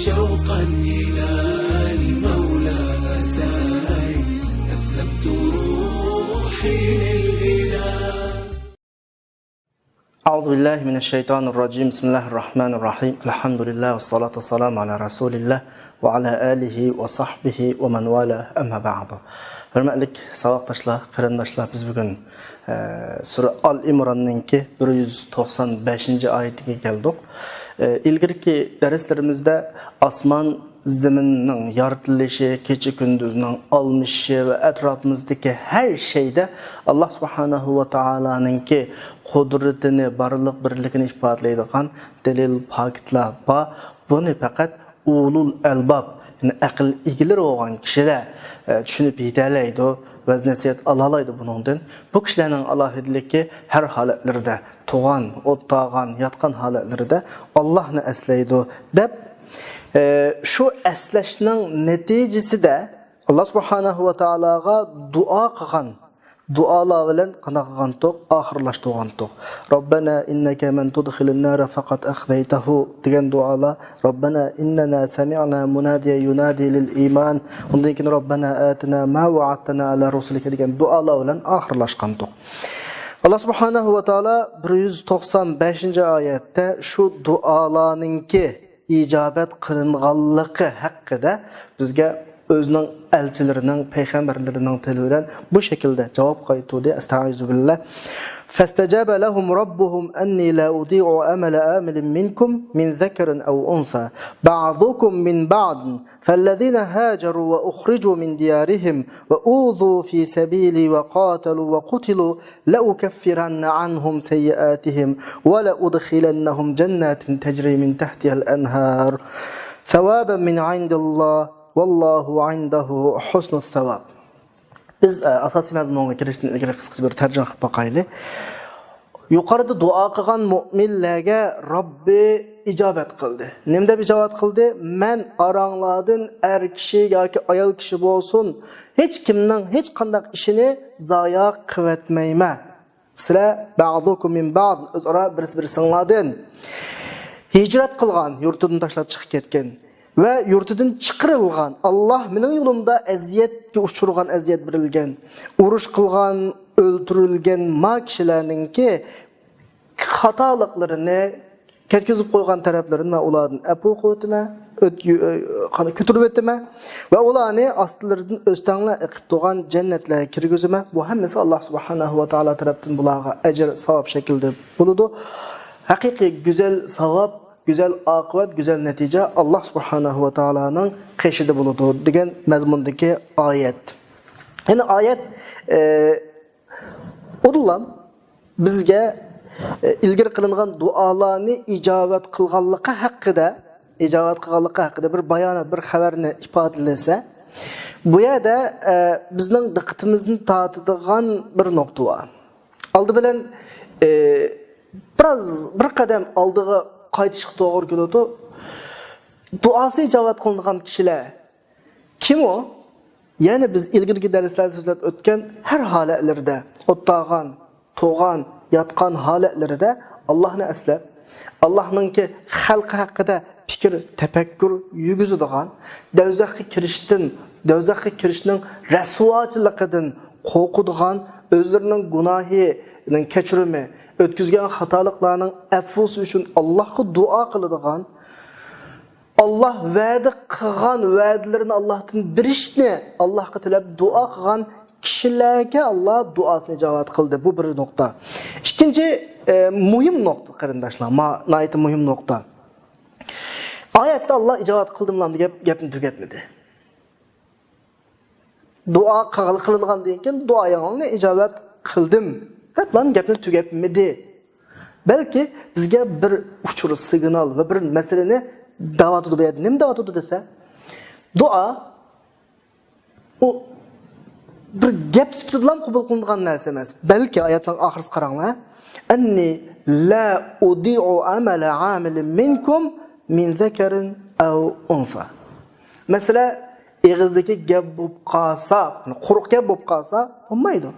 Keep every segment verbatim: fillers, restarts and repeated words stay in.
شوقا إلى المولى أتاي، أسلمت روحي للإله. أعوذ بالله من الشيطان الرجيم. بسم الله الرحمن الرحيم. الحمد لله والصلاة والسلام على رسول الله وعلى آله وصحبه ومن والاه. أما بعد. ھۆرمەتلىك ساۋاقداشلار، قېرىنداشلار، بىز بۈگۈن، ئە، سۈرە ئال ئىمراننىڭكى بىر يۈز توقسان بەشىنچى ئايىتىگە كەلدۇق. ئە، ئىلگىرىكى دەرسلىرىمىزدە ئاسمان زېمىننىڭ يارىتىلىشى، كېچە-كۈندۈزنىڭ ئالمىشىشى ۋە ئەتراپىمىزدىكى ھەر شەيدە ئاللا سۇبھانەھۇ ۋە تائالانىڭكى قۇدرىتىنى، بارلىق بىرلىكىنى ئىپادىلەيدىغان دەلىل، پاكىتلار بار. بۇنى پەقەت ئۇلۇل ئەلباب، يەنى ئەقىل ئىگىلىرى بولغان كىشىلەر، ئە، چۈشىنىپ يېتەلەيدۇ، ۋەز-نەسىھەت ئالالايدۇ بۇنىڭدىن. بۇ كىشىلەرنىڭ ئالاھىدىلىكى ھەر ھالەتلىرىدە، تۇغان، ئولتۇرغان، ياتقان ھالەتلىرىدە ئاللاھنى ئەسلەيدۇ، دەپ، ئە، شۇ ئەسلەشنىڭ نەتىجىسىدە ئاللا سۇبھانەھۇ ۋە تائالاغا دۇئا قىلغان، دۇئالار بىلەن قانداق قىلغانتۇق؟ ئاخىرلاشتۇرغانتۇق. ربنا إنك من تدخل النار فقد أخزيته دېگەن دۇئالار، ربنا إننا سمعنا مناديا ينادي للإيمان، ئۇندىن كېيىن ربنا آتنا ما وعدتنا على رسلك دېگەن دۇئالار بىلەن ئاخىرلاشقانتۇق. ئاللا سۇبھانەھۇ ۋە تائالا بىر يۈز توقسان بەشىنچى ئايەتتە شۇ دۇئالارنىڭكى ئىجابەت قىلىنغانلىقى ھەققىدە بىزگە ئۆزىنىڭ ئەلچىلىرىنىڭ، پەيغەمبەرلىرىنىڭ تىلى بىلەن بۇ شەكىلدە جاۋاب قايتۇردى. ئەستەئىزۇ بىللا. فاستجاب لهم ربهم أني لا أضيع عمل عامل منكم من ذكر أو أنثى بعضكم من بعض فالذين هاجروا وأخرجوا من ديارهم وأوذوا في سبيلي وقاتلوا وقتلوا لأكفرن عنهم سيئاتهم ولأدخلنهم جنات تجري من تحتها الأنهار ثوابا من عند الله والله عنده حسن الثواب. بىز، ئە، ئاساسىي مەزمۇنغا كىرىشتىن ئىلگىرى قىسقىچە بىر تەرجىمە قىلىپ باقايلى. يۇقىرىدا دۇئا قىلغان مۆمىنلەرگە رەببى ئىجابەت قىلدى. نېمە دەپ ئىجابەت قىلدى؟ مەن ئاراڭلاردىن ئەر كىشى ياكى ئايال كىشى بولسۇن، ھېچ كىمنىڭ ھېچ قانداق ئىشىنى زايا قىلىۋەتمەيمەن. سىلەر بەزۇكۇم مىن بەز، ئۆزئارا بىرسى بىرسىڭلاردىن ھىجرەت قىلغان، يۇرتىدىن تاشلاپ چىقىپ كەتكەن ۋە يۇرتىدىن چىقىرىلغان، ئاللا مېنىڭ يولۇمدا ئەزىيەتكە ئۇچرىغان، ئەزىيەت بېرىلگەن، ئۇرۇش قىلغان، ئۆلتۈرۈلگەن ما كىشىلەرنىڭكى خاتالىقلىرىنى، كەتكۈزۈپ قويغان تەرەپلىرىنى مەن ئۇلاردىن ئەپۇ قىلىۋېتىمەن، ئۆت-، ئۆ-، قانداق، كۆتۈرۈۋېتىمەن ۋە ئۇلارنى ئاستىلىرىدىن ئۆستەڭلار ئېقىپ تۇرغان جەننەتلەرگە كىرگۈزىمەن. بۇ ھەممىسى ئاللا سۇبھانەھۇ ۋە تائالا تەرەپتىن بۇلارغا ئەجىر، ساۋاب شەكلىدە بولىدۇ. ھەقىقىي گۈزەل ساۋاب، گۈزەل ئاقىۋەت، گۈزەل نەتىجە ئاللا سۇبھانەھۇ ۋە تائالانىڭ قېشىدا بولىدۇ، دېگەن مەزمۇندىكى ئايەت. يەنى ئايەت، ئە، ئۇدۇللام بىزگە، ئە، ئىلگىرى قىلىنغان دۇئالارنى ئىجابەت قىلغانلىقى ھەققىدە، ئىجابەت قىلغانلىقى ھەققىدە بىر بايانات، بىر خەۋەرنى ئىپادىلىسە، بۇ يەردە، ئە، بىزنىڭ دىققىتىمىزنى تارتىدىغان بىر نۇقتا بار. ئالدى بىلەن، ئە، بىراز، بىر قەدەم ئالدىغا قايتىشقا توغرا كېلىدۇ. دۇئاسى ئىجابەت قىلىنغان كىشىلەر كىم ئۇ؟ يەنى بىز ئىلگىرىكى دەرسلەردە سۆزلەپ ئۆتكەن ھەر ھالەتلىرىدە، ئولتۇرغان، تۇرغان، ياتقان ھالەتلىرىدە ئاللاھنى ئەسلەپ، ئاللاھنىڭكى خەلقى ھەققىدە پىكىر، تەپەككۇر يۈرگۈزىدىغان، دوزاخقا كىرىشتىن، دوزاخقا كىرىشنىڭ رەسۋاچىلىقىدىن قورقىدىغان، ئۆزلىرىنىڭ گۇناھىنىڭ كەچۈرۈمى، ئۆتكۈزگەن خاتالىقلارنىڭ ئەپۇسى ئۈچۈن ئاللاھقا دۇئا قىلىدىغان، ئاللا ۋەدە قىلغان ۋەدىلىرىنى ئاللاھتىن بېرىشنى ئاللاھقا تىلەپ دۇئا قىلغان كىشىلەرگە ئاللا دۇئاسىنى ئىجابەت قىلدى. بۇ بىر نۇقتا. ئىككىنچى، ئە، مۇھىم نۇقتا، قېرىنداشلار، ما-، ناھايىتى مۇھىم نۇقتا. ئايەتتە ئاللا ئىجابەت قىلدىملا دەپ گەپنى تۈگەتمىدى. دۇئا قىل-، قىلىنغاندىن كېيىن دۇئايىڭلارنى ئىجابەت قىلدىم دەپلا گەپنى تۈگەتمىدى. بەلكى بىزگە بىر ئۇچۇر، سىگنال ۋە بىر مەسىلىنى دەۋاتىدۇ بۇ يەردە. نېمە دەۋاتىدۇ دېسە، دۇئا ئۇ بىر گەپ سۈپىتىدىلا قوبۇل قىلىنىدىغان نەرسە ئەمەس. بەلكى ئايەتنىڭ ئاخىرىسى قاراڭلار. ئەننى لا ئۇدىئۇ ئەمەلە ئامىلىن مىنكۇم مىن زەكەرىن ئەۋ ئۇنسا. مەسىلە، ئېغىزدىكى گەپ بولۇپ قالسا، قۇرۇق گەپ بولۇپ قالسا بولمايدۇ.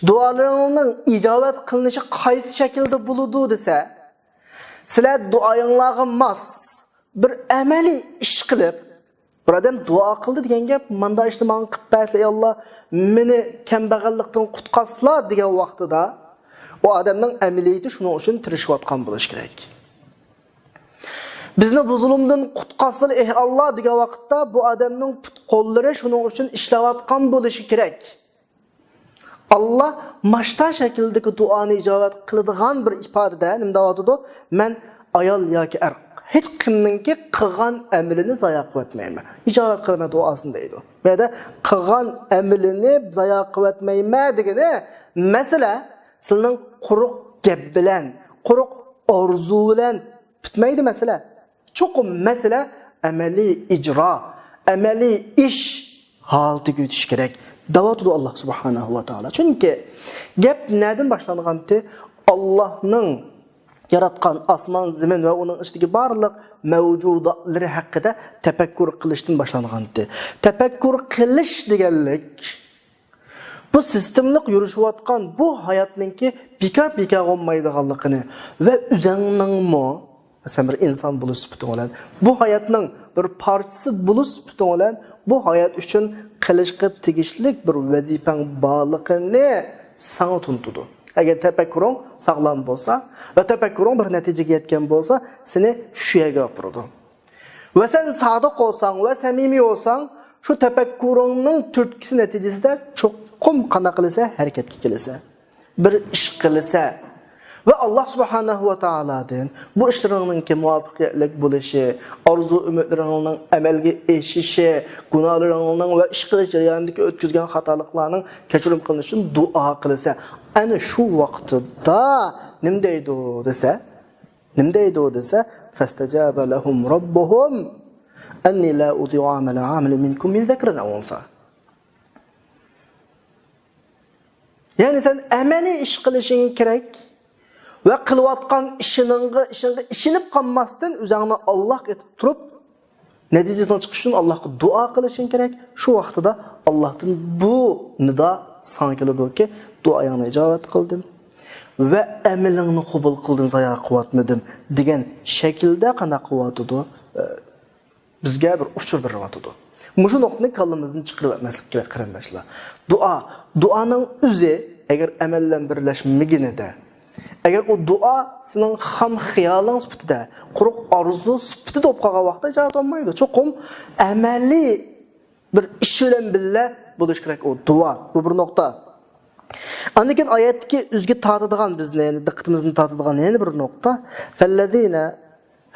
دۇئالىرىڭنىڭ ئىجابەت قىلىنىشى قايسى شەكىلدە بولىدۇ دېسە، سىلەر دۇئايىڭلارغا ماس بىر ئەمەلىي ئىش قىلىپ، بىر ئادەم دۇئا قىلدى دېگەن گەپ، ماندا ئىشنى ماڭا قىلىپ بەرسە، ئەي ئاللا، مېنى كەمبەغەللىكتىن قۇتقارسىلا دېگەن ۋاقتىدا، ئۇ ئادەمنىڭ ئەمەلىيىتى شۇنىڭ ئۈچۈن تىرىشىۋاتقان بولۇشى كېرەك. بىزنى بۇ زۇلۇمدىن قۇتقارسىلا، ئېھ ئاللا دېگەن ۋاقىتتا، بۇ ئادەمنىڭ پۇت قوللىرى شۇنىڭ ئۈچۈن ئىشلەۋاتقان بولۇشى كېرەك. ئاللا ماشتا شەكلىدىكى دۇئانى ئىجابەت قىلىدىغان بىر ئىپادىدە نېمە دەۋاتىدۇ؟ مەن ئايال ياكى ئەر، ھېچ كىمنىڭكى قىلغان ئەمىلىنى زايا قىلىۋەتمەيمەن. ئىجابەت قىلىمەن دۇئاسىنى دەيدۇ. بۇ يەردە قىلغان ئەمىلىنى زايا قىلىۋەتمەيمەن دېگىنى، مەسىلە سىلىنىڭ قۇرۇق گەپ بىلەن، قۇرۇق ئارزۇ بىلەن پۈتمەيدۇ مەسىلە. چوقۇم مەسىلە ئەمەلىي ئىجرا، ئەمەلىي ئىش ھالىتىگە ئۆتۈش كېرەك، دەۋاتىدۇ ئاللا سۇبھانەھۇ ۋە تائالا. چۈنكى گەپ نەدىن باشلانغانتى؟ ئاللانىڭ ياراتقان ئاسمان، زېمىن ۋە ئۇنىڭ ئىچىدىكى بارلىق مەۋجۇداتلىرى ھەققىدە تەپەككۇر قىلىشتىن باشلانغانتى. تەپەككۇر قىلىش دېگەنلىك، بۇ سىستېمىلىق يۈرۈشۈۋاتقان بۇ ھاياتنىڭكى بىكار-بىكار بولمايدىغانلىقىنى ۋە ئۆزەڭنىڭمۇ، مەسىلەن، بىر ئىنسان بولۇش سۈپىتىڭ بىلەن، بۇ ھاياتنىڭ بىر پارچىسى بولۇش سۈپىتىڭ بىلەن، بۇ ھايات ئۈچۈن قىلىشقا تېگىشلىك بىر ۋەزىپەڭ بارلىقىنى ساڭا تونۇتىدۇ. ئەگەر تەپەككۇرۇڭ ساغلام بولسا ۋە تەپەككۇرۇڭ بىر نەتىجىگە يەتكەن بولسا، سېنى شۇ يەرگە ئاپىرىدۇ. ۋە سەن سادىق بولساڭ ۋە سەمىمىي بولساڭ، شۇ تەپەككۇرۇڭنىڭ تۈرتكىسى نەتىجىسىدە چوقۇم قانداق قىلىسەن؟ ھەرىكەتكە كېلىسەن. بىر ئىش قىلىسەن. ۋە ئاللا سۇبھانەھۇ ۋە تائالادىن بۇ ئىشلىرىڭنىڭكى مۇۋەپپەقىيەتلىك بولۇشى، ئارزۇ ئۈمىدلىرىڭنىڭ ئەمەلگە ئېشىشى، گۇناھلىرىڭنىڭ ۋە ئىش قىلىش جەريانىدىكى ئۆتكۈزگەن خاتالىقلارنىڭ كەچۈرۈم قىلىنىشى ئۈچۈن دۇئا قىلىسەن. ئەنە شۇ ۋاقتىدا نېمە دەيدۇ دېسە، نېمە دەيدۇ دېسە، فاستجاب لهم ربهم أني لا أضيع عمل عامل منكم من ذكر أو أنثى. يەنى سەن ئەمەلىي ئىش قىلىشىڭ كېرەك ۋە قىلىۋاتقان ئىشىنىڭغا، ئىشىڭغا ئىشىنىپ قالماستىن، ئۆزۈڭنى ئاللاغا ئېتىپ تۇرۇپ، نەتىجىسىنىڭ چىقىشى ئۈچۈن ئاللاغا دۇئا قىلىشىڭ كېرەك. شۇ ۋاقتىدا ئاللاھتىن بۇ نىدا ساڭا كېلىدۇكى، دۇئايىڭنى ئىجابەت قىلدىم ۋە ئەمىلىڭنى قوبۇل قىلدىم، زايا قىلىۋەتمىدىم دېگەن شەكىلدە قانداق قىلىۋاتىدۇ؟ بىزگە بىر ئۇچۇر بېرىۋاتىدۇ. مۇشۇ نۇقتىنى كاللىمىزدىن چىقىرىۋەتمەسلىك كېرەك، قېرىنداشلار. دۇئا، دۇئانىڭ ئۆزى ئەگەر ئەمەل بىلەن بىرلەشمىگىنىدە، ئەگەر ئۇ دۇئا سېنىڭ خام خىيالىڭ سۈپىتىدە، قۇرۇق ئارزۇ سۈپىتىدە بولۇپ قالغان ۋاقىتتا ئىجابەت بولمايدۇ. چوقۇم ئەمەلىي بىر ئىش بىلەن بىللە بولۇش كېرەك ئۇ دۇئا. بۇ بىر نۇقتا. ئاندىن كېيىن ئايەتتىكى ئۆزگە تارتىدىغان، بىزنى، يەنى دىققىتىمىزنى تارتىدىغان يەنە بىر نۇقتا. فالذين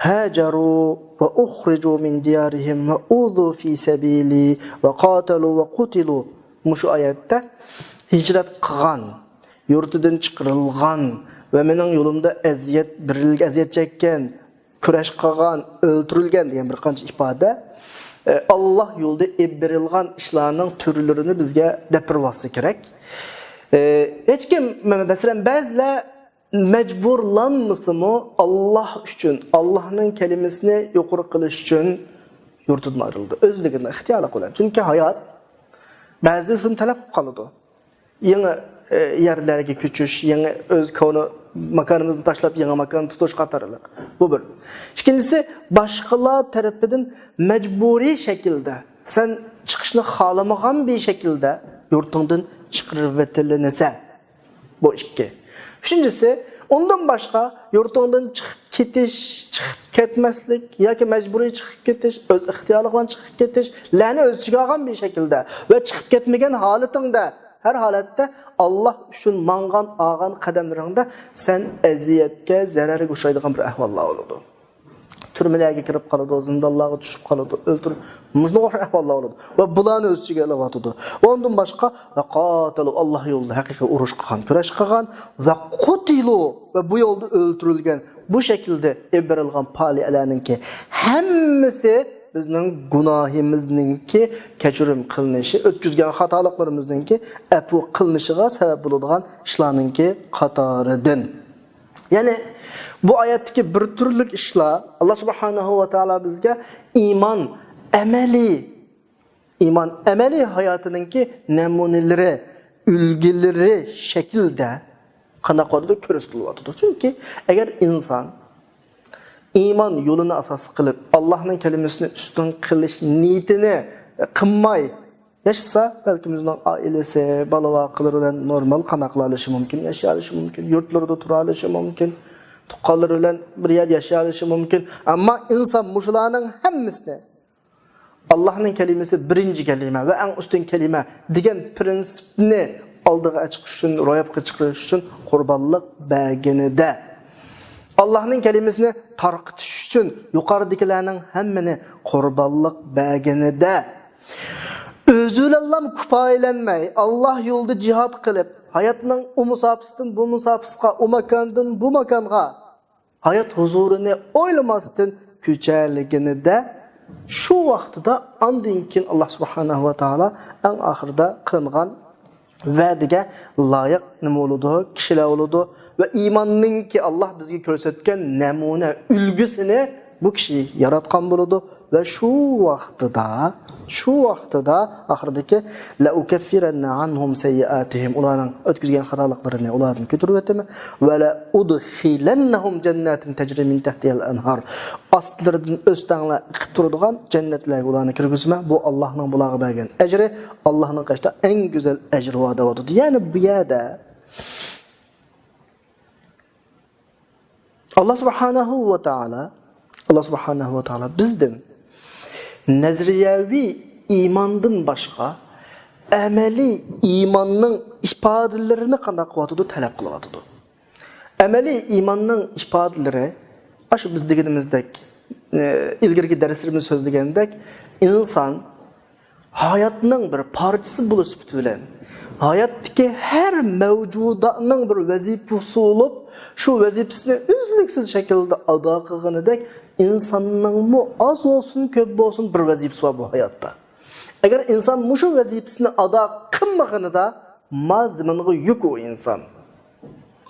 هاجروا وأخرجوا من ديارهم وأوذوا في سبيلي وقاتلوا وقتلوا. مۇشۇ ئايەتتە ھىجرەت قىلغان، يۇرتىدىن چىقىرىلغان ۋە مېنىڭ يولۇمدا ئەزىيەت بېرىلگەن، ئەزىيەت چەككەن، كۈرەش قىلغان، ئۆلتۈرۈلگەن دېگەن بىر قانچە ئىپادە، ئە، ئاللا يولىدا ئېلىپ بېرىلغان ئىشلارنىڭ تۈرلىرىنى بىزگە دەپ بېرىۋاتسا كېرەك. ئە، ھېچكىم، مە-، مەسىلەن، بەزىلەر مەجبۇرلانمىسىمۇ، ئاللا ئۈچۈن، ئاللانىڭ كەلىمىسىنى يۇقىرى قىلىش ئۈچۈن يۇرتىدىن ئايرىلىدۇ. ئۆزلۈكىدىن، ئىختىيارلىق بىلەن. چۈنكى ھايات بەزىدە شۇنى تەلەپ قىلىپ قالىدۇ. يېڭى، ئە، يەرلەرگە كۆچۈش، يېڭى ئۆز كونا ماكانىمىزنى تاشلاپ، يېڭى ماكان تۇتۇش قاتارلىق. بۇ بىر. ئىككىنچىسى، باشقىلار تەرىپىدىن مەجبۇرىي شەكىلدە، سەن چىقىشنى خالىمىغان بىر شەكىلدە يۇرتۇڭدىن چىقىرىۋېتىلىنىسەن. بۇ ئىككى. ئۈچىنچىسى، ئۇندىن باشقا يۇرتۇڭدىن چىقىپ كېتىش، چىقىپ كەتمەسلىك ياكى مەجبۇرىي چىقىپ كېتىش، ئۆز ئىختىيارلىقىڭ بىلەن چىقىپ كېتىش، لەرنى ئۆز ئىچىگە ئالغان بىر شەكىلدە ۋە چىقىپ كەتمىگەن ھالىتىڭدە، ھەر ھالەتتە ئاللا ئۈچۈن ماڭغان، ئالغان قەدەملىرىڭدە سەن ئەزىيەتكە، زەرەرگە ئۇچرايدىغان بىر ئەھۋاللار بولىدۇ. تۈرمىلەرگە كىرىپ قالىدۇ، زىندانلارغا چۈشۈپ قالىدۇ، ئۆلتۈرۈپ، مۇشۇنداق ئوخشاش ئەھۋاللار بولىدۇ. ۋە بۇلارنى ئۆز ئىچىگە ئېلىۋاتىدۇ. ۋە ئۇندىن باشقا، ۋە قاتىلۇ، ئاللا يولىدا ھەقىقىي ئۇرۇش قىلغان، كۈرەش قىلغان، ۋە قۇتىلۇ، ۋە بۇ يولدا ئۆلتۈرۈلگەن، بۇ شەكىلدە ئېلىپ بېرىلغان پائالىيەتلەرنىڭكى ھەممىسى بىزنىڭ گۇناھىمىزنىڭكى كەچۈرۈم قىلىنىشى، ئۆتكۈزگەن خاتالىقلىرىمىزنىڭكى ئەپۇ قىلىنىشىغا سەۋەب بولىدىغان ئىشلارنىڭكى قاتارىدىن. يەنى بۇ ئايەتتىكى بىر تۈرلۈك ئىشلار، ئاللا سۇبھانەھۇ ۋە تائالا بىزگە ئىمان ئەمەلىي، ئىمان ئەمەلىي ھاياتىنىڭكى نەمۇنىلىرى، ئۈلگىلىرى شەكلىدە قانداق قىلىۋاتىدۇ؟ كۆرسىتىلىۋاتىدۇ. چۈنكى ئەگەر ئىنسان، ئىمان يولىنى ئاساس قىلىپ، ئاللاھنىڭ كەلىمىسىنى ئۈستۈن قىلىش نىيىتىنى قىلماي ياشىسا، بەلكىم ئۆزىنىڭ ئائىلىسى، بالا-ۋاقىلىرى بىلەن نورمال قانداق قىلالىشى مۇمكىن، ياشىيالىشى مۇمكىن، يۇرتلىرىدا تۇرالىشى مۇمكىن، تۇغقانلىرى بىلەن بىر يەردە ياشىيالىشى مۇمكىن. ئەمما ئىنسان مۇشۇلارنىڭ ھەممىسىنى، ئاللاھنىڭ كەلىمىسى بىرىنچى كەلىمە ۋە ئەڭ ئۈستۈن كەلىمە دېگەن پىرىنسىپنى ئالدىغا چىقىش ئۈچۈن، روياپقا چىقىرىش ئۈچۈن قۇربانلىق بەرگىنىدە، ئاللاھنىڭ كەلىمىسىنى تارقىتىش ئۈچۈن يۇقىرىدىكىلەرنىڭ ھەممىنى قۇربانلىق بەرگىنىدە، ئۆزى بىلەنلا كۇپايىلەنمەي، ئاللاھ يولىدا جىھاد قىلىپ، ھاياتنىڭ ئۇ مۇساپىسىدىن بۇ مۇساپىسىغا، ئۇ ماكاندىن بۇ ماكانغا، ھايات ھۇزۇرىنى ئويلىماستىن كۆچەلىگىنىدە، شۇ ۋاقتىدا ئاندىن كېيىن ئاللاھ سۇبھانەھۇ ۋە تائالا ئەڭ ئاخىرىدا قىلىنغان ۋەدىگە لايىق نېمە بولىدۇ؟ كىشىلەر بولىدۇ. ۋە ئىماننىڭكى ئاللاھ بىزگە كۆرسەتكەن نەمۇنە ئۈلگىسىنى بۇ كىشى ياراتقان بولىدۇ. ۋە شۇ ۋاقتىدا، شۇ ۋاقتىدا ئاخىرىدىكى لەئۇكەففىرەننە ئەنھۇم سەييىئاتىھىم، ئۇلارنىڭ ئۆتكۈزگەن خاتالىقلىرىنى ئۇلاردىن كۆتۈرۈۋېتىمەن. ۋە لەئۇدخىلەننەھۇم جەنناتىن تەجرى مىن تەھتىھەل ئەنھار، ئاستلىرىدىن ئۆستەڭلار ئېقىپ تۇرىدىغان جەننەتلەرگە ئۇلارنى كىرگۈزىمەن. بۇ ئاللاھنىڭ بۇلارغا بەرگەن ئەجرى، ئاللاھنىڭ قېشىدا ئەڭ گۈزەل ئەجرى بار دەۋاتىدۇ. يەنى بۇ يەردە ئاللاھ سۇبھانەھۇ ۋە تائالا، ئاللاھ سۇبھانەھۇ ۋە تائالا بىزدىن نەزەرىيەۋى ئىماندىن باشقا ئەمەلىي ئىماننىڭ ئىپادىلىرىنى قانداق قىلىۋاتىدۇ؟ تەلەپ قىلىۋاتىدۇ. ئەمەلىي ئىماننىڭ ئىپادىلىرى، ئاشۇ بىز دېگىنىمىزدەك، ئە، ئىلگىرىكى دەرسلىرىمىزدە سۆزلىگەندەك، ئىنسان ھاياتنىڭ بىر پارچىسى بولۇش سۈپىتى بىلەن، ھاياتتىكى ھەر مەۋجۇداتنىڭ بىر ۋەزىپىسى بولۇپ، شۇ ۋەزىپىسىنى ئۈزلۈكسىز شەكىلدە ئادا قىلغىنىدەك، ئىنساننىڭمۇ ئاز بولسۇن، كۆپ بولسۇن، بىر ۋەزىپىسى بار بۇ ھاياتتا. ئەگەر ئىنسان مۇشۇ ۋەزىپىسىنى ئادا قىلمىغىنىدا، ما زېمىنغا يۈك ئۇ ئىنسان.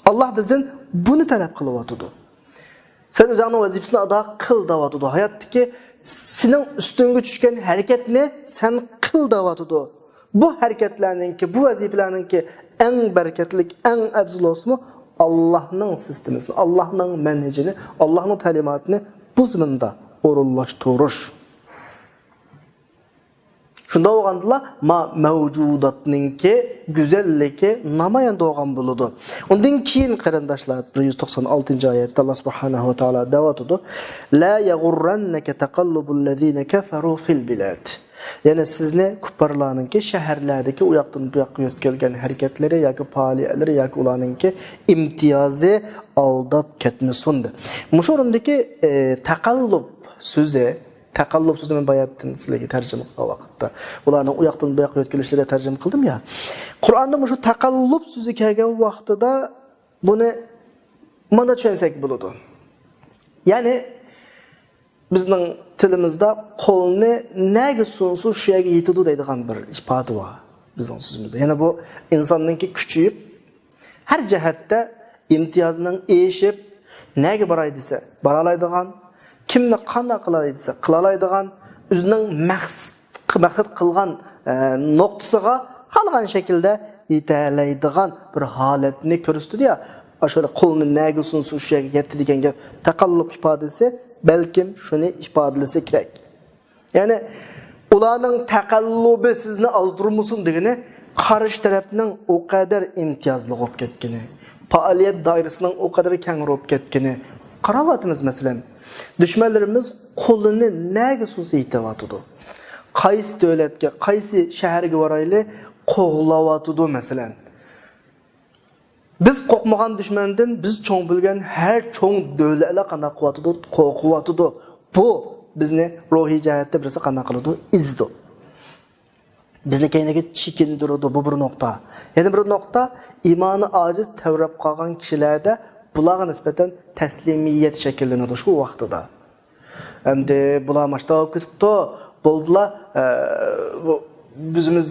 ئاللاھ بىزدىن بۇنى تەلەپ قىلىۋاتىدۇ. سەن ئۆزۈڭنىڭ ۋەزىپىسىنى ئادا قىل دەۋاتىدۇ. ھاياتتىكى سېنىڭ ئۈستۈڭگە چۈشكەن ھەرىكەتنى سەن قىل دەۋاتىدۇ. بۇ ھەرىكەتلەرنىڭكى، بۇ ۋەزىپىلەرنىڭكى ئەڭ بەرىكەتلىك، ئەڭ ئەۋزىل بولسىمۇ، ئاللاھنىڭ سىستېمىسىنى، ئاللاھنىڭ مەنھىجىنى، ئاللاھنىڭ تەلىماتىنى بۇ زېمىندا ئورۇنلاشتۇرۇش. شۇنداق بولغاندىلا، ما مەۋجۇداتنىڭكى گۈزەللىكى نامايان بولغان بولىدۇ. ئۇندىن كېيىن، قېرىنداشلار، بىر يۈز توقسان ئالتىنچى ئايەتتە ئاللاھ سۇبھانەھۇ ۋە تائالا دەۋاتىدۇ، لا يغرنك تقلب الذين كفروا في البلاد. يەنى سىزنى كۇپپارلارنىڭكى شەھەرلەردىكى ئۇ ياقتىن بۇ ياققا يۆتكەلگەن ھەرىكەتلىرى ياكى پائالىيەتلىرى ياكى ئۇلارنىڭكى ئىمتىيازى ئالداپ كەتمىسۇن، دە. مۇشۇ ئورۇندىكى، ئە، تەقەللۇپ سۆزى، تەقەللۇپ سۆزىنى مەن باياتىن سىلەرگە تەرجىمە قىلغان ۋاقىتتا، بۇلارنىڭ ئۇ ياقتىن بۇ ياققا يۆتكىلىشلىرىنى تەرجىمە قىلدىم يا. قۇرئاندا مۇشۇ تەقەللۇپ سۆزى كەلگەن ۋاقتىدا بۇنى مانا چۈشەنسەك بولىدۇ. يەنى بىزنىڭ تىلىمىزدا قولنى نەگە سۇنسا شۇ يەرگە يېتىدۇ دەيدىغان بىر ئىپادە بار بىزنىڭ سۆزىمىزدە. يەنى بۇ ئىنساننىڭكى كۈچىيىپ، ھەر جەھەتتە ئىمتىيازنىڭ ئېشىپ، نەگە باراي دېسە بارالايدىغان، كىمنى قانداق قىلاي دېسە قىلالايدىغان، ئۆزىنىڭ مەقسەت، مەقسەت قىلغان، ئە، نۇقتىسىغا خالىغان شەكىلدە يېتەلەيدىغان بىر ھالەتنى كۆرسىتىدۇ يا. ئاشۇ قولنى نەگە سۇنسا شۇ يەرگە يەتتى دېگەن گەپ. تەقەللۇپ ئىپادىسى بەلكىم شۇنى ئىپادىلىسە كېرەك. يەنى ئۇلارنىڭ تەقەللۇبى سىزنى ئازدۇرمىسۇن دېگىنى، قارشى تەرەپنىڭ ئۇ قەدەر ئىمتىيازلىق بولۇپ كەتكىنى، پائالىيەت دائىرىسىنىڭ ئۇ قەدەر كەڭرى بولۇپ كەتكىنى. قاراۋاتىمىز، مەسىلەن، دۈشمەنلىرىمىز قولىنى نەگە سۇنسا يېتىۋاتىدۇ. قايسى دۆلەتكە، قايسى شەھەرگە بارايلى، قوغلاۋاتىدۇ، مەسىلەن. بىز قورقمىغان دۈشمەندىن بىز چوڭ بىلگەن ھەر چوڭ دۆلەتلەر قانداق قىلىۋاتىدۇ؟ قورقۇۋاتىدۇ. بۇ بىزنى روھىي جەھەتتە بىرسى قانداق قىلىدۇ؟ ئېزىدۇ. بىزنى كەينىگە چېكىندۈرىدۇ. بۇ بىر نۇقتا. يەنە بىر نۇقتا، ئىمانى ئاجىز، تەۋرەپ قالغان كىشىلەردە بۇلارغا نىسبەتەن تەسلىمىيەت شەكىللىنىدۇ شۇ ۋاقتىدا. ئەمدى بۇلار ماشتا بولۇپ كېتىپتۇ، بولدىلا، ئە، بۇ، بىزمىز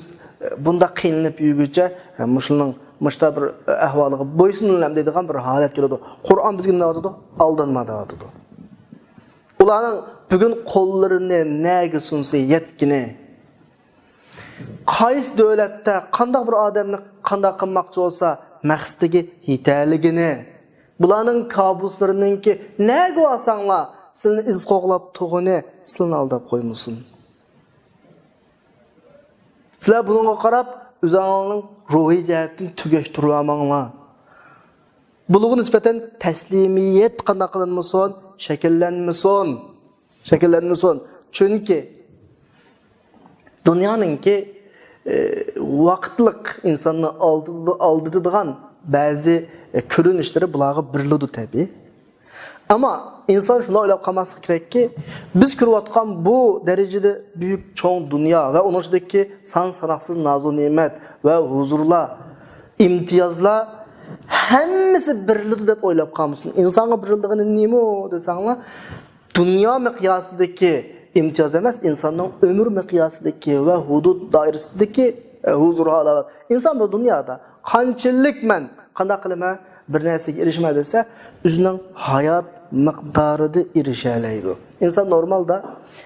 بۇنداق قىينىلىپ يۈرگۈچە، ئە، مۇشۇنىڭ ماشتا بىر ئەھۋالىغا بويسۇنىلا دەيدىغان بىر ھالەت كېلىدۇ. قۇرئان بىزگە نېمە دەۋاتىدۇ؟ ئالدانما دەۋاتىدۇ. ئۇلارنىڭ بۈگۈن قوللىرىنى نەگە سۇنسا يەتكىنى، قايسى دۆلەتتە قانداق بىر ئادەمنى قانداق قىلماقچى بولسا مەقسىتىگە يېتەلىگىنى، بۇلارنىڭ كابۇسلىرىنىڭكى نەگە بارساڭلار سىلىنى ئىز قوغلاپ تۇرغىنى سىلىنى ئالداپ قويمىسۇن. سىلەر بۇنىڭغا قاراپ ئۆزۈڭلارنىڭ روھىي جەھەتتىن تۈگەشتۈرۈۋالماڭلار. بۇلارغا نىسبەتەن تەسلىمىيەت قانداق قىلىنمىسۇن، شەكىللەنمىسۇن. شەكىللەنمىسۇن. چۈنكى دۇنيانىڭكى، ئى، ۋاقىتلىق ئىنساننى ئالدىدا-، ئالدىتىدىغان بەزى، ئى، كۆرۈنۈشلىرى بۇلارغا بېرىلىدۇ تەبىئىي. ئەمما ئىنسان شۇنداق ئويلاپ قالماسلىقى كېرەككى، بىز كۆرۈۋاتقان بۇ دەرىجىدە بۈيۈك چوڭ دۇنيا ۋە ئۇنىڭ ئىچىدىكى سان ساناقسىز نازۇ نېمەت ۋە ھۇزۇرلار، ئىمتىيازلار ھەممىسى بېرىلىدۇ دەپ ئويلاپ قالمىسۇن. ئىنسانغا بېرىلىدىغىنى نېمە دېسەڭلار، دۇنيا مىقياسىدىكى ئىمتىياز ئەمەس، ئىنساننىڭ ئۆمۈر مىقياسىدىكى ۋە ھۇدۇد دائىرىسىدىكى، ئە، ھۇزۇر ھالاۋەت. ئىنسان بۇ دۇنيادا قانچىلىك مەن قانداق قىلىمەن بىر نەرسىگە ئېرىشىمەن دېسە، ئۆزىنىڭ ھايات مىقدارىدا ئېرىشەلەيدۇ. ئىنسان نورمالدا،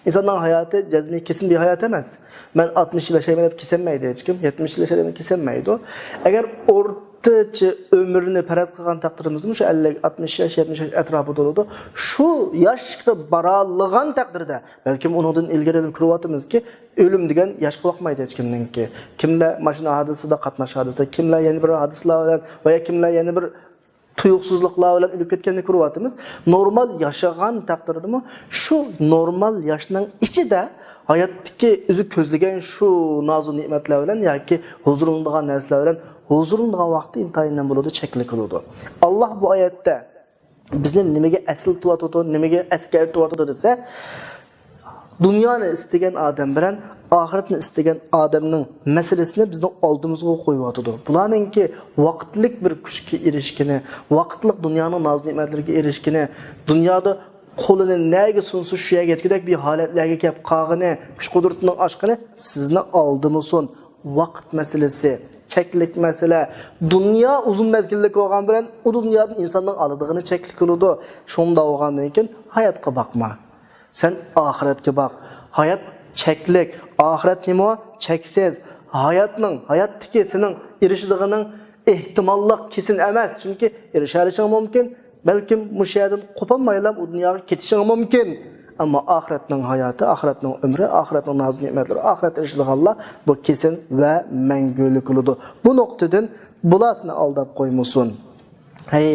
ئىنساننىڭ ھاياتى جەزمىي كېسىن بىر ھايات ئەمەس. مەن ئاتمىش يىل ياشايمەن دەپ كېسەلمەيدۇ ھېچكىم، يەتمىش يىل ياشايمەن دەپ كېسەلمەيدۇ. ئەگەر ئورتىچە ئۆمرىنى پەرەز قىلغان تەقدىرىمىزدە، مۇشۇ ئەللىك، ئاتمىش ياش، يەتمىش ياش ئەتراپىدا بولىدۇ. شۇ ياشقا بارالىغان تەقدىردە، بەلكىم ئۇنىڭدىن ئىلگىرى دەپ كۆرۈۋاتىمىزكى، ئۆلۈم دېگەن ياشقا باقمايدۇ ھېچكىمنىڭكى. كىملەر ماشىنا ھادىسىسىدا، قاتناش ھادىسىسىدا، كىملەر يەنە بىر ھادىسىلەر بىلەن ۋە يا كىملەر يەنە بىر تۇيۇقسىزلىقلار بىلەن ئۆلۈپ كەتكەننى كۆرۈۋاتىمىز. نورمال ياشىغان تەقدىردىمۇ شۇ نورمال ياشنىڭ ئىچىدە ھاياتتىكى ئۆزى كۆزلىگەن شۇ نازۇ نېمەتلەر بىلەن ياكى ھۇزۇرلىنىدىغان نەرسىلەر بىلەن ھۇزۇرلىنىدىغان ۋاقتى ئىنتايىن نېمە بولىدۇ، چەكلىك بولىدۇ. ئاللاھ بۇ ئايەتتە بىزنى نېمىگە ئەسلىتىۋاتىدۇ، نېمىگە ئەسكەرتىۋاتىدۇ دېسە، دۇنيانى ئىستىگەن ئادەم بىلەن ئاخىرەتنى ئىستىگەن ئادەمنىڭ مەسىلىسىنى بىزنىڭ ئالدىمىزغا قويۇۋاتىدۇ. بۇلارنىڭكى ۋاقىتلىق بىر كۈچكە ئېرىشكىنى، ۋاقىتلىق دۇنيانىڭ ناز-نېمەتلىرىگە ئېرىشكىنى، دۇنيادا قولىنى نەگە سۇنسا شۇ يەرگە يەتكۈدەك بىر ھالەتلەرگە كەپ قالغىنى، كۈچ-قۇدرىتىنىڭ ئاشقىنى سىزنى ئالدىمىسۇن. ۋاقىت مەسىلىسى، چەكلىك مەسىلە. دۇنيا ئۇزۇن مەزگىللىك بولغان بىلەن ئۇ دۇنيادىن ئىنساننىڭ ئالىدىغىنى چەكلىك بولىدۇ. شۇنداق بولغاندىن كېيىن ھاياتقا باقما. سەن ئاخىرەتكە باق. ھايات چەكلىك. ئاخىرەت نېمە؟ چەكسىز. ھاياتنىڭ، ھاياتتىكى سېنىڭ ئېرىشىدىغىنىڭ ئېھتىماللىق كېسىن ئەمەس. چۈنكى ئېرىشەلىشىڭ مۇمكىن. بەلكىم مۇشۇ يەردىن قوپالمايلا ئۇ دۇنياغا كېتىشىڭ مۇمكىن. ئەمما ئاخىرەتنىڭ ھاياتى، ئاخىرەتنىڭ ئۆمرى، ئاخىرەتنىڭ ناز-نېمەتلىرى، ئاخىرەتتە ئېرىشىدىغانلار بۇ كېسىن ۋە مەڭگۈلۈك بولىدۇ. بۇ نۇقتىدىن بۇلار سېنى ئالداپ قويمىسۇن. ھەي،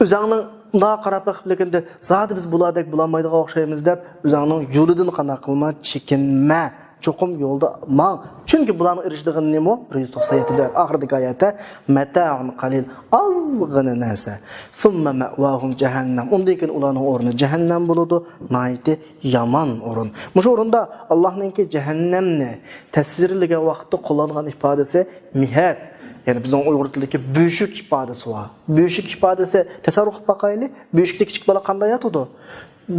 ئۆزۈڭنىڭ مۇنداق قاراپ بېقىپ، لېكىن زادى بىز بۇلاردەك بولالمايدىغان ئوخشايمىز دەپ، ئۆزۈڭنىڭ يولىدىن قانداق قىلما، چېكىنمە. چوقۇم يولدا ماڭ. چۈنكى بۇلارنىڭ ئېرىشىدىغىنى نېمە؟ بىر يۈز توقسان يەتتىنچى ئايەت، ئاخىرىدىكى ئايەتتە، مەتائۇن قەلىل، ئازغىنە نەرسە. ثم مأواهم جهنم. ئۇندىن كېيىن ئۇلارنىڭ ئورنى جەھەننەم بولىدۇ. ناھايىتى يامان ئورۇن. مۇشۇ ئورۇندا ئاللاھنىڭكى جەھەننەمنى تەسۋىرلىگەن ۋاقىتتا قوللانغان ئىپادىسى مىھەت. يەنى بىزنىڭ ئۇيغۇر تىلىدىكى بۆشۈك ئىپادىسى بار. بۆشۈك ئىپادىسى، تەسەۋۋۇر قىلىپ باقايلى. بۆشۈكتە كىچىك بالا قانداق ياتىدۇ؟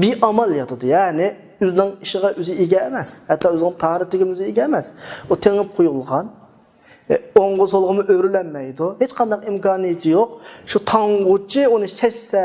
بىئامال ياتىدۇ. يەنى ئۆزىنىڭ ئىشىغا ئۆزى ئىگە ئەمەس. ھەتتا ئۆزىنىڭ تاھارىتىگە ئۆزى ئىگە ئەمەس. ئۇ تېڭىپ قويۇلغان. ئوڭغا سولغىمۇ ئۆرۈلەلمەيدۇ. ھېچقانداق ئىمكانىيىتى يوق. شۇ تاڭغۇچى ئۇنى شەشسە،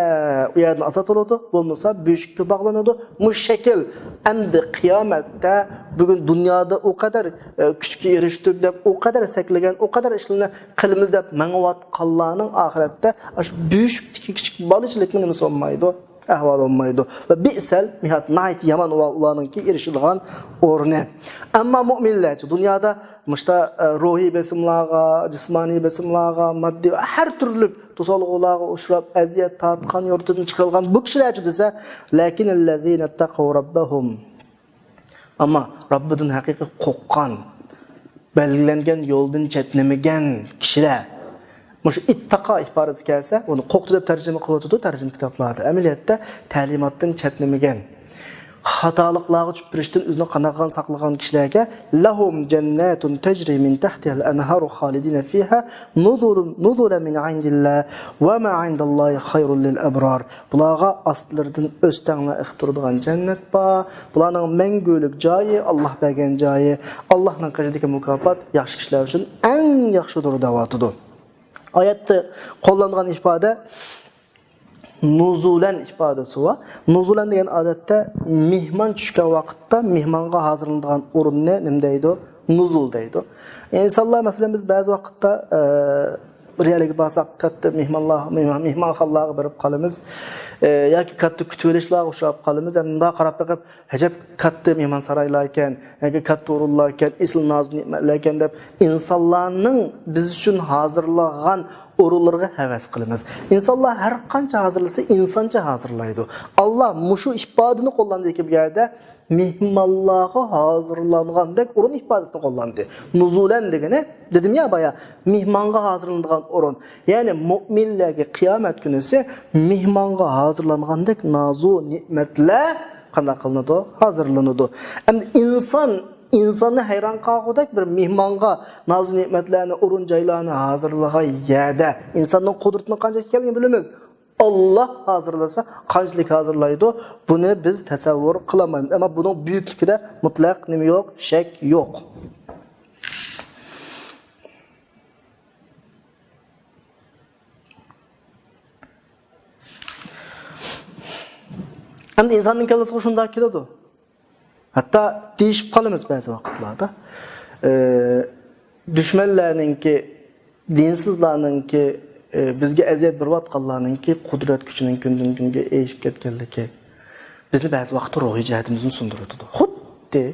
ئۇ يەردىن ئازاد بولىدۇ. بولمىسا بۆشۈككە باغلىنىدۇ. مۇشۇ شەكىل. ئەمدى قىيامەتتە بۈگۈن دۇنيادا ئۇ قەدەر، ئە، كۈچكە ئېرىشتۇق دەپ، ئۇ قەدەر سەكلىگەن، ئۇ قەدەر ئىشلارنى قىلىمىز دەپ مېڭىۋاتقانلارنىڭ ئاخىرەتتە ئاشۇ بۆشۈكتىكى كىچىك بالىچىلىكنىڭ نېمىسى بولمايدۇ؟ ئەھۋال بولمايدۇ. ۋە بىئسەل مىھاد، ناھايىتى يامان ئۇلارنىڭكى ئېرىشىدىغان ئورنى. ئەمما مۇئمىنلەرچە دۇنيادا مۇشتا، ئە، روھىي بېسىملارغا، جىسمانىي بېسىملارغا، ماددىي ۋە ھەر تۈرلۈك توسالغۇلارغا ئۇچراپ، ئەزىيەت تارتقان، يۇرتىدىن چىقىرىلغان بۇ كىشىلەرچە دېسە، لكن الذين اتقوا ربهم. ئەمما رەببىدىن ھەقىقىي قورققان، بەلگىلەنگەن يولدىن چەتنىمىگەن كىشىلەر. مۇشۇ ئىتتەقا ئىپادىسى كەلسە، ئۇنى قورقتى دەپ تەرجىمە قىلىۋاتىدۇ تەرجىمە كىتابلاردا. ئەمەلىيەتتە تەلىماتتىن چەتنىمىگەن، خاتالىقلارغا چۈشۈپ بېرىشتىن ئۆزىنى قانداق قىلغان ساقلىغان كىشىلەرگە، لهم جنات تجري من تحتها الأنهار خالدين فيها نزلا، نزلا من عند الله وما عند الله خير للأبرار. بۇلارغا ئاستلىرىدىن ئۆستەڭلەر ئېقىپ تۇرىدىغان جەننەت بار. بۇلارنىڭ مەڭگۈلۈك جايى، ئاللاھ بەرگەن جايى، ئاللاھنىڭ قېشىدىكى مۇكاپات ياخشى كىشىلەر ئۈچۈن ئەڭ ياخشىدۇر دەۋاتىدۇ. ئايەتتە قوللانغان ئىپادە نۇزۇلەن ئىپادىسى بار. نۇزۇلەن دېگەن ئادەتتە مېھمان چۈشكەن ۋاقىتتا مېھمانغا ھازىرلىنىدىغان ئورۇننى نېمە دەيدۇ؟ نۇزۇل دەيدۇ. ئىنسانلار، مەسىلەن، بىز بەزى ۋاقىتتا، ئە، بىر يەرلەرگە بارساق، كاتتا مېھمانلار، مېھمان-، مېھمانخانىلارغا بېرىپ قالىمىز. ئە، ياكى كاتتا كۈتۈۋېلىشلارغا ئۇچراپ قالىمىز. ھەم مۇنداق قاراپ بېقىپ، ئەجەب كاتتا مېھمانسارايلاركەن، ياكى كاتتا ئورۇنلاركەن، ئېسىل نازۇ نېمەتلەركەن دەپ، ئىنسانلارنىڭ بىز ئۈچۈن ھازىرلىغان ئورۇنلىرىغا ھەۋەس قىلىمىز. ئىنسانلار ھەر قانچە ھازىرلىسا، ئىنسانچە ھازىرلايدۇ. ئاللا مۇشۇ ئىپادىنى قوللاندىكى بۇ يەردە، مېھمانلارغا ھازىرلانغاندەك ئورۇن ئىپادىسىنى قوللاندى. نۇزۇلەن دېگىنى، دېدىم يا بايا، مېھمانغا ھازىرلىنىدىغان ئورۇن. يەنى مۆمىنلەرگە قىيامەت كۈنىسى مېھمانغا ھازىرلانغاندەك نازۇ نېمەتلەر قانداق قىلىنىدۇ؟ ھازىرلىنىدۇ. ئەمدى ئىنسان، ئىنساننى ھەيران قالغۇدەك بىر مېھمانغا نازۇ نېمەتلەرنى، ئورۇن جايلارنى ھازىرلىغان يەردە ئىنساننىڭ قۇدرىتىنىڭ قانچە ئىكەنلىكىنى بىلىمىز. ئاللا ھازىرلىسا، قانچىلىك ھازىرلايدۇ، بۇنى بىز تەسەۋۋۇر قىلالمايمىز. ئەمما بۇنىڭ بۈيۈكلۈكىدە مۇتلەق نېمە يوق؟ شەك يوق. ئەمدى ئىنساننىڭ كاللىسىغا شۇنداق كېلىدۇ. ھەتتا دېيىشىپ قالىمىز بەزى ۋاقىتلاردا. ئى، دۈشمەنلەرنىڭكى، دىنسىزلارنىڭكى، ئى، بىزگە ئەزىيەت بېرىۋاتقانلارنىڭكى قۇدرەت كۈچىنىڭ كۈندىن-كۈنگە ئېشىپ كەتكەنلىكى بىزنى بەزى ۋاقىتتا روھىي جەھەتىمىزنى سۇندۇرۇۋېتىدۇ. خۇددى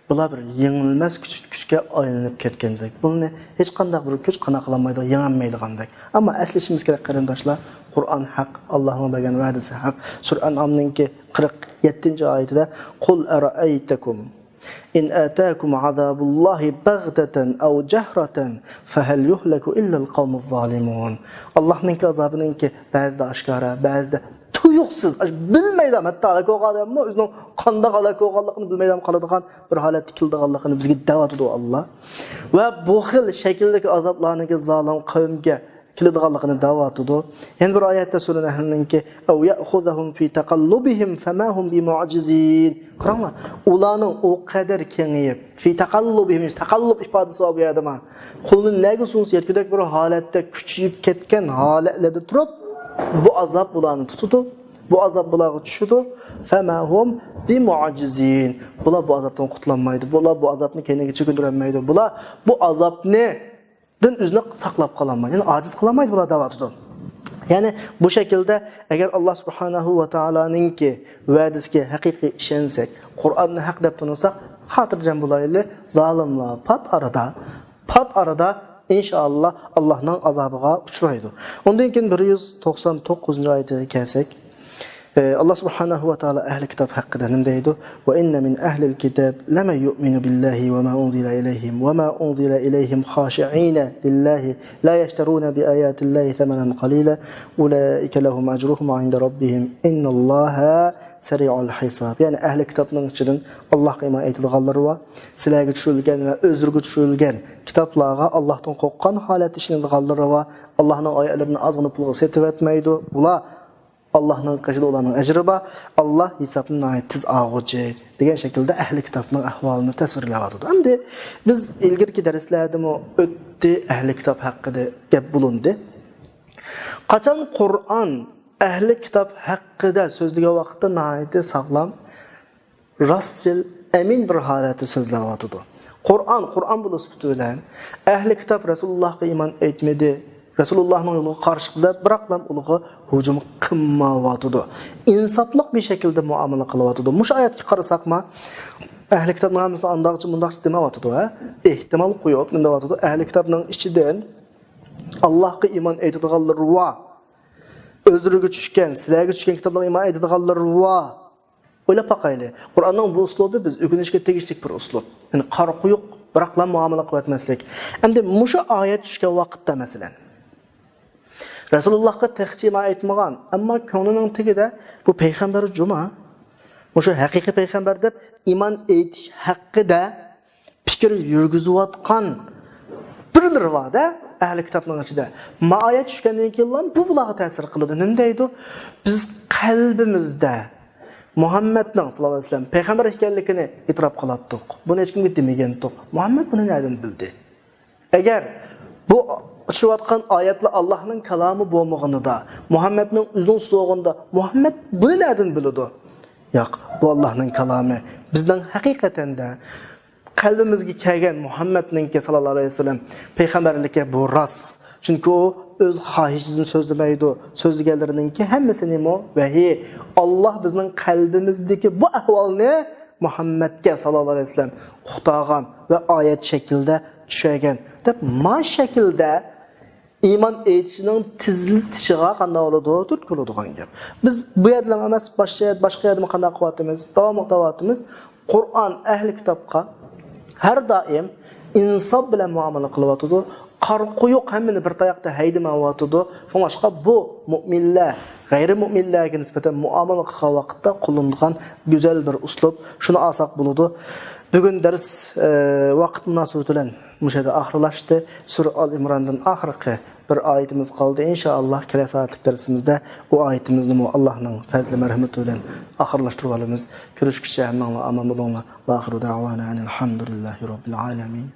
بۇلار بىر يېڭىلمەس كۈچ، كۈچكە ئايلىنىپ كەتكەندەك. بۇنى ھېچقانداق بىر كۈچ قانداق قىلالمايدۇ، يېڭەلمەيدىغاندەك. ئەمما ئەسلىشىمىز كېرەك، قېرىنداشلار، قۇرئان ھەق، ئاللانىڭ بەرگەن ۋەدىسى ھەق. سۈرە ئەنئامنىڭكى قىرىق يەتتىنچى ئايىتىدە، قۇل ئەرەئەيتەكۇم ئىن ئەتاكۇم ئازابۇللاھى بەغتەتەن ئەۋ جەھرەتەن فەھەل يۇھلەكۇ ئىللەل قەۋمۇز زالىمۇن. ئاللانىڭكى ئازابىنىڭكى بەزىدە ئاشكارا، بەزىدە تۇيۇقسىز، ئاش-، بىلمەيلا، ھەتتا ھالاك بولغان ئادەممۇ ئۆزىنىڭ قانداق ھالاك بولغانلىقىنى بىلمەيلا قالىدىغان بىر ھالەتتە كېلىدىغانلىقىنى بىزگە دەۋاتىدۇ ئاللا. ۋە بۇ خىل شەكىلدىكى ئازابلارنىڭكى زالىم قەۋمگە كېلىدىغانلىقىنى دەۋاتىدۇ. يەنە بىر ئايەتتە سۈرە نەھلنىڭكى، «ئەۋ يەئخۇزەھۇم فى تەقەللۇبىھىم فەما ھۇم بىمۇئجىزىن.» قاراڭلار، ئۇلارنىڭ ئۇ قەدەر كېڭىيىپ، فى تەقەللۇبىھىم، تەقەللۇب ئىپادىسى بار بۇ يەردە ما. قولىنى نەگە سۇنسا يەتكۈدەك بىر ھالەتتە كۈچىيىپ كەتكەن ھالەتلەردە تۇرۇپ، بۇ ئازاب بۇلارنى تۇتىدۇ، بۇ ئازاب بۇلارغا چۈشىدۇ. فەما ھۇم بىمۇئجىزىن. بۇلار بۇ ئازابتىن قۇتۇلالمايدۇ، بۇلار بۇ ئازابنى كەينىگە چېكىندۈرەلمەيدۇ، بۇلار بۇ ئازابنى دىن ئۆزىنى ساقلاپ قالالمايدۇ، يەنى ئاجىز قىلالمايدۇ بۇلار دەۋاتىدۇ. يەنى بۇ شەكىلدە ئەگەر ئاللا سۇبھانەھۇ ۋە تائالانىڭكى ۋەدىسىگە ھەقىقىي ئىشەنسەك، قۇرئاننى ھەق دەپ تونۇساق، خاتىرجەم بولايلى، زالىملار پات ئارىدا، پات ئارىدا ئىنشائاللا ئاللانىڭ ئازابىغا ئۇچرايدۇ. ئۇندىن كېيىن بىر يۈز توقسان توققۇزىنچى ئايىتىگە كەلسەك، ئى، ئاللا سۇبھانەھۇ ۋە تائالا ئەھلى كىتاب ھەققىدە نېمە دەيدۇ؟ «وإن من أهل الكتاب لمن يؤمن بالله وما أنزل إليهم وما أنزل إليهم خاشعين لله لا يشترون بآيات الله ثمنا قليلا أولئك لهم أجرهم عند ربهم إن الله سريع الحساب.» يەنى ئەھلى كىتابنىڭ ئىچىدىن ئاللاغا ئىمان ئېيتىدىغانلىرى بار، سىلەرگە چۈشۈرۈلگەن ۋە ئۆزلىرىگە چۈشۈرۈلگەن كىتابلارغا ئاللاھتىن قورققان ھالەتتە ئىشىنىدىغانلىرى بار، ئاللاھنىڭ ئايەتلىرىنى ئازغىنا پۇلغا سېتىۋەتمەيدۇ. بۇلار ئاللاھنىڭ قېشىدا ئۇلارنىڭ ئەجرى بار. ئاللا ھېسابنى ناھايىتى تېز ئالغۇچى، دېگەن شەكىلدە ئەھلى كىتابنىڭ ئەھۋالىنى تەسۋىرلەۋاتىدۇ. ئەمدى بىز ئىلگىرىكى دەرسلەردىمۇ ئۆتتى، ئەھلى كىتاب ھەققىدە گەپ بولۇندى. قاچان قۇرئان ئەھلى كىتاب ھەققىدە سۆزلىگەن ۋاقىتتا ناھايىتى ساغلام، راستچىل، ئەمىن بىر ھالەتتە سۆزلەۋاتىدۇ. قۇرئان، قۇرئان بولۇش سۈپىتى بىلەن ئەھلى كىتاب رەسۇلۇللاھقا ئىمان ئېيتمىدى، رەسۇلۇللاھنىڭ يولىغا قارشى قىلىپ، بىراقلا ئۇلارغا ھۇجۇم قىلمايۋاتىدۇ. ئىنساپلىق بىر شەكىلدە مۇئامىلە قىلىۋاتىدۇ. مۇشۇ ئايەتكە قارىساقما، ئەھلى كىتابنىڭ ھەممىسىنى ئانداقچە، مۇنداقچە دېمەيۋاتىدۇ، ھە؟ ئېھتىمال قويۇپ نېمە دەۋاتىدۇ؟ ئەھلى كىتابنىڭ ئىچىدىن ئاللاھقا ئىمان ئېيتىدىغانلىرى بار. ئۆزلىرىگە چۈشكەن، سىلەرگە چۈشكەن كىتابلارغا ئىمان ئېيتىدىغانلىرى بار. ئويلاپ باقايلى، قۇرئاننىڭ بۇ ئۇسلۇبى بىز ئۆگىنىشكە تېگىشلىك بىر ئۇسلۇب. يەنى قارا قويۇق، بىراقلا مۇئامىلە قىلىۋەتمەسلىك. ئەمدى مۇشۇ ئايەت چۈشكەن ۋاقىتتا، مەسىلەن، رەسۇلۇللاھقا تېخىچە ئىمان ئېيتمىغان، ئەمما كۆڭلىنىڭ تېگىدە بۇ پەيغەمبەر جۇما، مۇشۇ ھەقىقىي پەيغەمبەر دەپ ئىمان ئېيتىش ھەققىدە پىكىر يۈرگۈزۈۋاتقان بىرلىرى بار-دە، ئەھلى كىتابنىڭ ئىچىدە. ما ئايەت چۈشكەندىن كېيىنلا بۇ بۇلارغا تەسىر قىلىدۇ. نېمە دەيدۇ؟ بىز قەلبىمىزدە مۇھەممەدنىڭ ساللاللاھۇ ئەلەيھى ۋەسەللەم پەيغەمبەر ئىكەنلىكىنى ئېتىراپ قىلاتتۇق. بۇنى ھېچكىمگە دېمىگەنتۇق. مۇھەممەد بۇنى نەدىن بىلدى؟ ئەگەر بۇ چۈشۈۋاتقان ئايەتلەر ئاللاھنىڭ كالامى بولمىغىنىدا، مۇھەممەدنىڭ ئۆزىنىڭ سۆزى بولغىنىدا، مۇھەممەد بۇنى نەدىن بىلىدۇ؟ ياق، بۇ ئاللاھنىڭ كالامى. بىزنىڭ ھەقىقەتەندە قەلبىمىزگە كەلگەن مۇھەممەدنىڭكى ساللاللاھۇ ئەلەيھى ۋەسەللەم پەيغەمبەرلىكى بۇ راست. چۈنكى ئۇ ئۆز خاھىشىدىن سۆزلىمەيدۇ. سۆزلىگەنلىرىنىڭكى ھەممىسى نېمە؟ ۋەھىي. ئاللاھ بىزنىڭ قەلبىمىزدىكى بۇ ئەھۋالنى مۇھەممەدكە ساللاللاھۇ ئەلەيھى ۋەسەللەم ئۇقتۇرغان ۋە ئايەت شەكلىدە چۈشۈرگەن دەپ، ما شەكىلدە ئىمان ئېيتىشنىڭ تېزلىتىشىغا قانداق بولىدۇ؟ تۈرتكە بولىدىغان گەپ. بىز بۇ يەردىلا ئەمەس، باشقا يەر، باشقا يەردىمۇ قانداق قىلىۋاتىمىز؟ داۋاملىق دەۋاتىمىز. قۇرئان ئەھلى كىتابقا ھەر دائىم ئىنساپ بىلەن مۇئامىلە قىلىۋاتىدۇ. قارا قويۇق ھەممىنى بىر تاياقتا ھەيدىمەيۋاتىدۇ. شۇڭلاشقا بۇ مۇئمىنلەر غەيرىي مۇئمىنلەرگە نىسبەتەن مۇئامىلە قىلغان ۋاقىتتا قوللىنىدىغان گۈزەل بىر ئۇسلۇب. شۇنى ئالساق بولىدۇ. بۈگۈن دەرس، ئە، ۋاقىت مۇناسىۋىتى بىلەن مۇشۇ يەردە ئاخىرلاشتى. سۈرە ئال ئىمراندىن ئاخىرقى بىر ئايىتىمىز قالدى. ئىنشائاللاھ، كېلەر سائەتلىك دەرسىمىزدە ئۇ ئايىتىمىزنىمۇ ئاللاھنىڭ پەزلى مەرھىمىتى بىلەن ئاخىرلاشتۇرۇۋالىمىز. كۆرۈشكىچە ھەممىڭلار ئامان بولۇڭلار. ۋە ئاخىرۇ دەئۋانا ئەنىل ھەمدۇلىللاھى رەببىل ئالەمىن.